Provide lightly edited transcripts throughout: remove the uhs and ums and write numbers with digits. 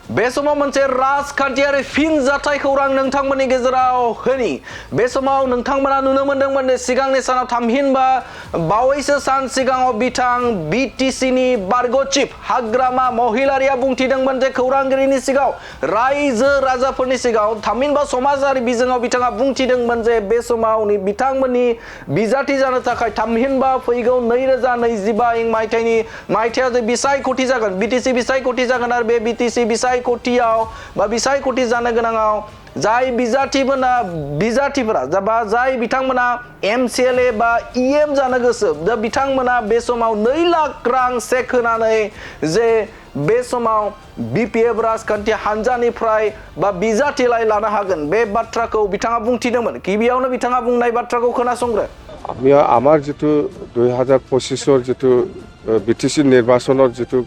बे समाव मोनसे राजखान्थियारि फिनजाथाय खौरां नोंथांमोननि गेजेराव होनि बे समाव नोंथांमोना नुनो मोनदोंमोन दि सिगांनि सानाव थामहिनबा बावैसो सान सिगाङाव बिथां बिटिसिनि बारग' चिफ हाग्रामा महिलारिया बुंथिदोंमोन जे खौरांगिरिनि सिगाङाव रायजो राजाफोरनि सिगाङाव थामहिनबा समाजारि बिजोङाव बिथाङा बुंथिदोंमोन जे बे समाव बिथांमोननि बिजाथि जानो थाखाय थामहिनबा फैगौ 2025 मायथाइयाव जे बिसायख'थि जागोन बिटिसि बिसायख'थि जागोन आरो बे बिटिसि बिसायख'थियाव बा बिसायख'थि जानो गोनाङाव जाय बिजाथिफोरा बा जाय बिथांमोना एमसिएलए बा इएम जानो गोसो दा बिथांमोना बे समाव 2 लाख रां चेक होनानै जे बे समाव बिपिएफ राजखान्थि हानजानिफ्राय बा बिजाथिलाय लानो हागोन बे बाथ्राखौ बिथाङा बुंथिदोंमोन। गिबियावनो बिथाङा बुंनाय बाथ्राखौ खोनासंग्रो। আমার যেটো 2025 যেটো বিটিসি নির্বাচনের যেটো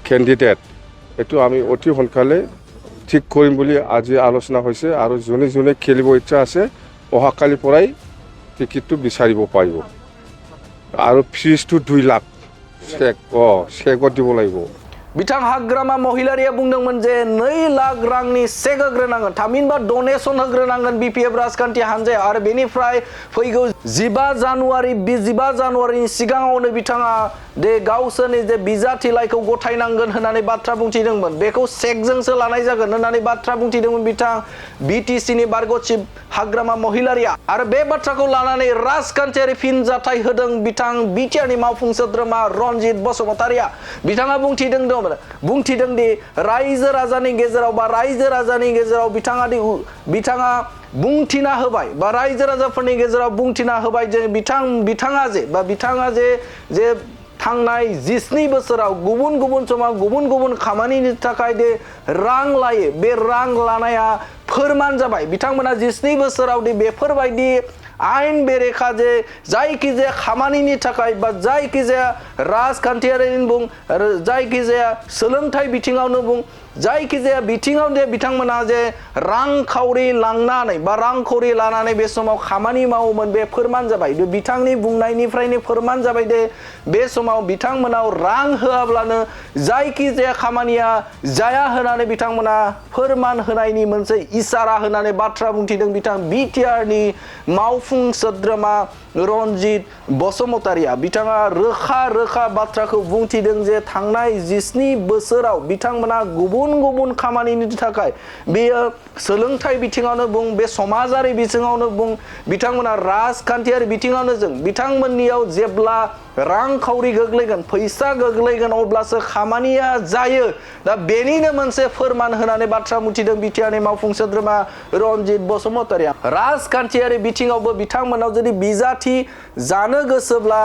ক্যান্ডিডেট এটো আমি অতি সোনকালে ঠিক কৰিম বুলি আজি আলোচনা হৈছে আৰু যোনে যোনে খেলিব ইচ্ছা আছে অহাকালিৰ পৰাই টিকেটটো বিচাৰিব পাৰিব আৰু ফিজটো 2 লাখ চেকত দিব লাগিব। बिथां हाग्रामा महिलारिया बुंदोंमोन जे 2 लाख रांनि चेक होग्रोनांगोन थामहिनबा डनेसन होग्रोनांगोन बिपिएफ राजखान्थि हानजाया आरो बेनिफ्राय फैगौ 15 जानुवारिनि सिगाङावनो बिथाङा दे गावसोरनि जे बिजाथिलायखौ गथायनांगोन होननानै बाथ्रा बुंथिदोंमोन बेखौ चेकजोंसो लानाय जागोन होननानै बाथ्रा बुंथिदोंमोन बिथां बिटिसिनि बारग' चिफ हाग्रामा महिलारिया आरो बे बाथ्राखौ लानानै राजखान्थियारि फिनजाथाय होदों बिथां बिटिआरनि मावफुं सोद्रोमा रनजित बसुमतारिया बिथाङा बुंथिदों दि रायजो राजानि गेजेराव बिथाङा बुंथिना होबाय बा रायजो राजाफोरनि गेजेराव बुंथिना होबाय जे बिथाङा जे थांनाय 17 बोसोराव गुबुन समाव गुबुन खामानिनि थाखाय दे रां लायो बे रां लानाया फोरमान जाबाय। बिथांमोना 17 बोसोराव दे बेफोरबायदि आयेन बेरेखा जे जायखिजाया खामानिनि थाखाय बा जायखिजाया राजखान्थियारिनि बुं आरो जायखिजाया सोलोंथाइ बिथिङावनो बुं जायखिजाया बिथिङाव दे बिथांमोना जे रांखावरि लांनानै बा रांखावरि लानानै बे समाव खामानि मावोमोन बे फोरमान जाबाय। बिथांनि बुंनायनिफ्रायनो फोरमान जाबाय दे बे समाव बिथांमोनाव रां होआब्लानो जायखिजाया खामानिया जाया होननानै बिथांमोना फोरमान होनायनि मोनसे इसारा होनानै बाथ्रा बुंथिदों बिथां बिटिआरनि मावफुं सोद्रोमा रनजित बसुमतारिया बिथाङा रोखा बाथ्राखौ बुंथिदों जे थांनाय 17 बोसोराव बिथांमोना गुबुन खामानिनि थाखाय बेयो सोलोंथाइ बिथिङावनो बुं बे समाजारि बिथिङावनो बुं बिथांमोना राजखान्थियारि बिथिङावनो जों बिथांमोननियाव जेब्ला रांखावरि गोग्लैगोन फैसा गोग्लैगोन अब्लासो खामानिया जायो दा बेनिनो मोनसे फोरमान होनानै बाथ्रा बुंथिदों बिटिआरनि मावफुं सोद्रोमा रनजित बसुमतारिया राजखान्थियारि बिथिङावबो बिथांमोनाव जुदि बिजाथि जानो गोसोब्ला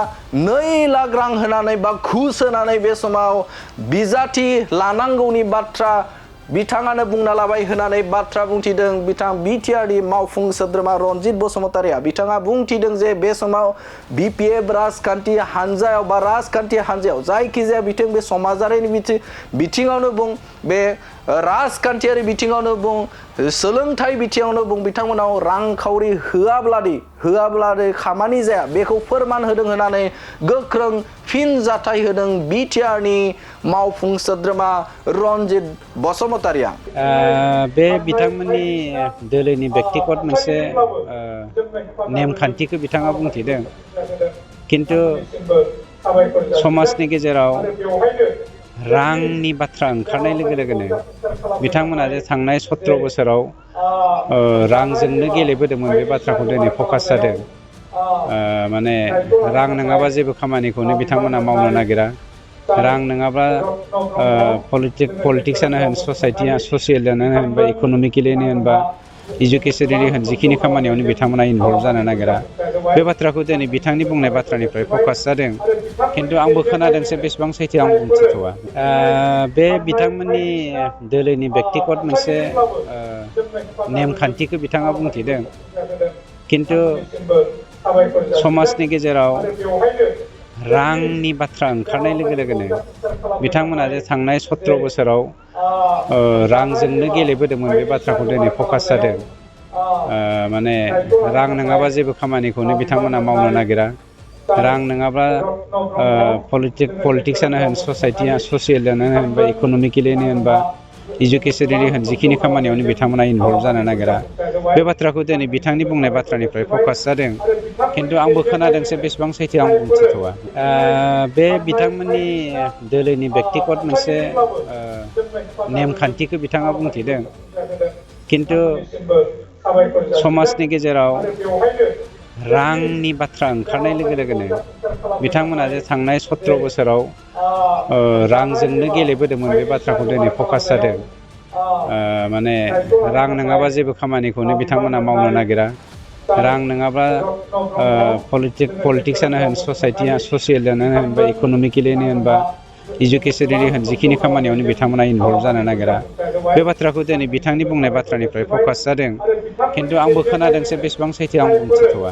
2 लाख रां होनानै बा घुस होनानै बे समाव बिजाथि लानांगौनि बाथ्रा बिथाङानो बुंना लाबाय होननानै बाथ्रा बुंथिदों बिथां बिटिआरनि मावफुं सोद्रोमा रनजित बसुमतारिया बिथाङा बुंथिदों जे बे समाव बिपिएफ राजखान्थि हानजायाव बा राजखान्थि हानजायाव जायखिजाया बिथिं बे समाजारिनि बिथिङावनो बुं बे राजखान्थियारि बिथिङावनो बुं सोलोंथाइ बिथिङावनो बुं बिथांमोनाव रांखावरि होआब्लादि खामानि जाया बेखौ फोरमान होदों होननानै गोख्रों फिनजाथाय होदों बिटिआरनि मावफुं सोद्रोमा रनजित बसुमतारिया। बे बिथांमोननि दोलोनि बेक्तिगत मोनसे नेमखान्थिखौ बिथाङा बुंथिदों किन्तु समाजनि गेजेराव रांनि बाथ्रा ओंखारनाय लोगोनो बिथांमोना जे थांनाय 17 बोसोराव रांजोंनो गेलेबोदोंमोन बे बाथ्राखौ दिनै फकास जादों। माने रां नङाबा जेबो खामानिखौनो बिथांमोना मावनो नागिरा रां नङाबा पलिटिक्सआनो होन ससियेलानो होन बा इक'नमिकेलियानो होन बा एजुकेसनेलि होन जिखिनि खामानियावनो बिथांमोना इनभल्भ जानो नागिरा बे बाथ्राखौ दिनै बिथांनि बुंनाय बाथ्रानिफ्राय फकास जादों किन्तु आंबो खोनादोंसो बेसेबां सैथो आं बुंथिथ'वा। बे बिथांमोननि दोलोनि बेक्तिगत मोनसे नेमखान्थिखौ बिथाङा बुंथिदों किन्तु समाजनि गेजेराव रांनि बाथ्रा ओंखारनाय लोगोनो बिथांमोना जे थांनाय 17 बोसोराव रांजोंनो गेलेबोदोंमोन बे बाथ्राखौ दिनै फकास जादों। माने रां नङाबा जेबो खामानिखौनो बिथांमोना मावनो नागिरा रां नङाब्ला पलिटिक्सआनो होन ससियेलानो होन बा इक'नमिकेलिनो होन बा इडुकेसनेलि होन जिखिनि खामानियावनो बिथांमोना इनभल्भ जानो नागिरा बे बाथ्राखौ दिनै बिथांनि बुंनाय बाथ्रानिफ्राय फकास जादों खिन्थु आंबो खोनादोंसो बेसेबां सैथो आं बुंथिथ'वा बे बिथांमोननि दोलोनि बेक्तिगत मोनसे नेमखान्थिखौ बिथाङा बुंथिदों खिन्थु समाजनि गेजेराव रांनि बाथ्रा ओंखारनाय लोगो लोगोनो बिथांमोना जे थांनाय 17 बोसोराव रांजोंनो गेलेबोदोंमोन बे बाथ्राखौ दिनै फकास जादों माने रां नङाबा जेबो खामानिखौनो बिथांमोना मावनो नागिरा रां नङाब्ला पलिटिक्सआनो होन ससियेलानो होन बा इक'नमिकेलिनो होन बा इडुकेसनेलि होन जिखिनि खामानियावनो बिथांमोना इनभल्भ जानो नागिरा बे बाथ्राखौ दिनै बिथांनि बुंनाय बाथ्रानिफ्राय फकास जादों खिन्थु आंबो खोनादोंसो बेसेबां सैथो आं बुंथिथ'वा